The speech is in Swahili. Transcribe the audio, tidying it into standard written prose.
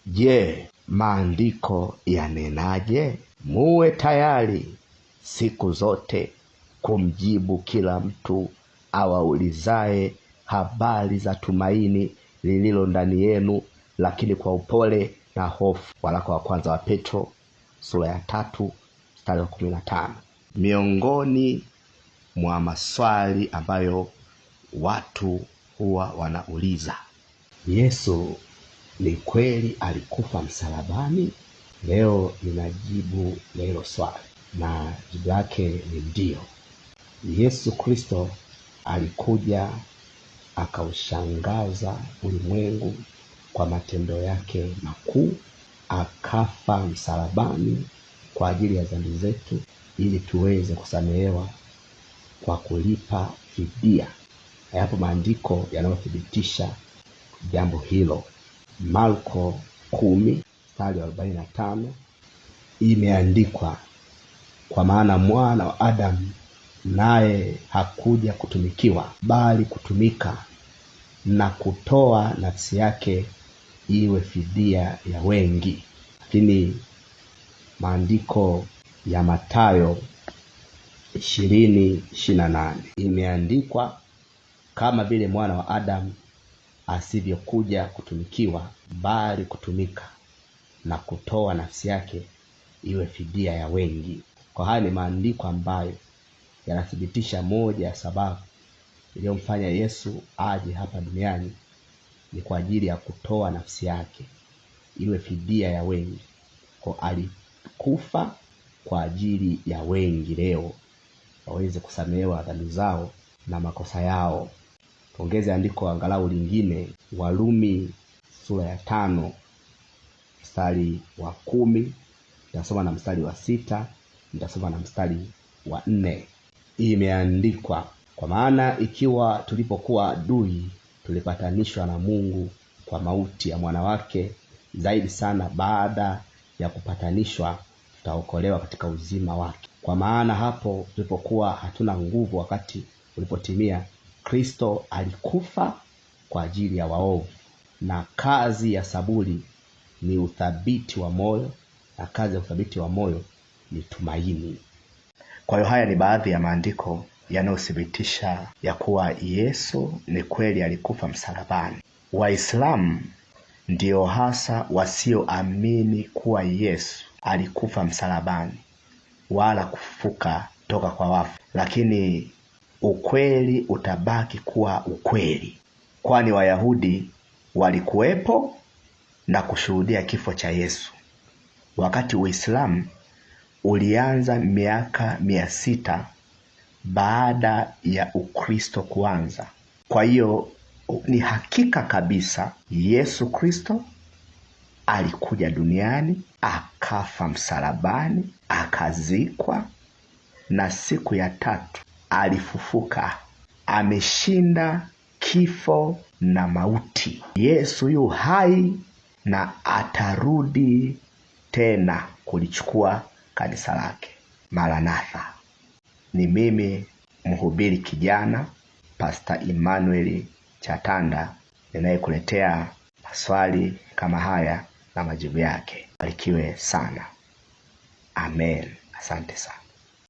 Je, maandiko yanenaje? Muwe tayari siku zote kumjibu kila mtu awaulizaye habari za tumaini lililo ndani yenu, lakini kwa upole na hofu. Waraka wa kwanza wa Petro sura ya 3 mstari wa 15. Miongoni mwa maswali ambayo watu huwa wanauliza, Yesu ni kweli alikufa msalabani? Leo ninajibu hilo swali na jibu lake ni ndio. Yesu Kristo alikuja akaushangaza ulimwengu kwa matendo yake makuu, akafa msalabani kwa ajili ya dhambi zetu ili tuweze kusamehewa kwa kulipa fidia. Hayapo maandiko yanayothibitisha jambo hilo. Marko 10 mstari wa 45 imeandikwa, kwa maana mwana wa Adamu naye hakuja kutumikiwa, bali kutumika na kutoa nafsi yake iwe fidia ya wengi. Lakini maandiko ya Mathayo 20:28 imeandikwa, kama vile mwana wa Adamu asivyokuja kutumikiwa, bali kutumika na kutoa nafsi yake iwe fidia ya wengi. Kwa haya ni maandiko ambayo yanathibitisha moja ya sababu iliyomfanya Yesu aje hapa duniani ni kwa ajili ya kutoa nafsi yake iwe fidia ya wengi. Kwa alikufa kwa ajili ya wengi leo waweze kusamehewa dhambi zao na makosa yao. Tuongeze andiko angalau lingine, Warumi sura ya 5 mstari wa 10, nitasoma na mstari wa 6, nitasoma na mstari wa 4. Imeandikwa, kwa maana ikiwa tulipokuwa adui tulipatanishwa na Mungu kwa mauti ya mwana wake, zaidi sana baada ya kupatanishwa tutaokolewa katika uzima wake. Kwa maana hapo tulipokuwa hatuna nguvu, wakati ulipotimia, Kristo alikufa kwa ajili ya waovu. Na kazi ya saburi ni uthabiti wa moyo, na kazi ya uthabiti wa moyo ni tumaini. Kwa hiyo haya ni baadhi ya maandiko yanayothibitisha ya kuwa Yesu ni kweli alikufa msalabani. Waislamu ndio hasa wasioamini kuwa Yesu alikufa msalabani wala kufufuka toka kwa wafu, lakini ukweli utabaki kuwa ukweli, kwani Wayahudi walikuwepo na kushuhudia kifo cha Yesu, wakati Uislamu ulianza miaka 600 baada ya Ukristo kuanza. Kwa hiyo ni hakika kabisa Yesu Kristo alikuja duniani, akafa msalabani, akazikwa, na siku ya 3 alifufuka. Ameshinda kifo na mauti. Yesu yu hai na atarudi tena kulichukua kanisa lake. Maranatha. Ni mimi mhubiri kijana Pastor Emmanuel Chatanda ninayekuletea maswali kama haya na majibu yake. Barikiwe sana. Amen. Asante sana.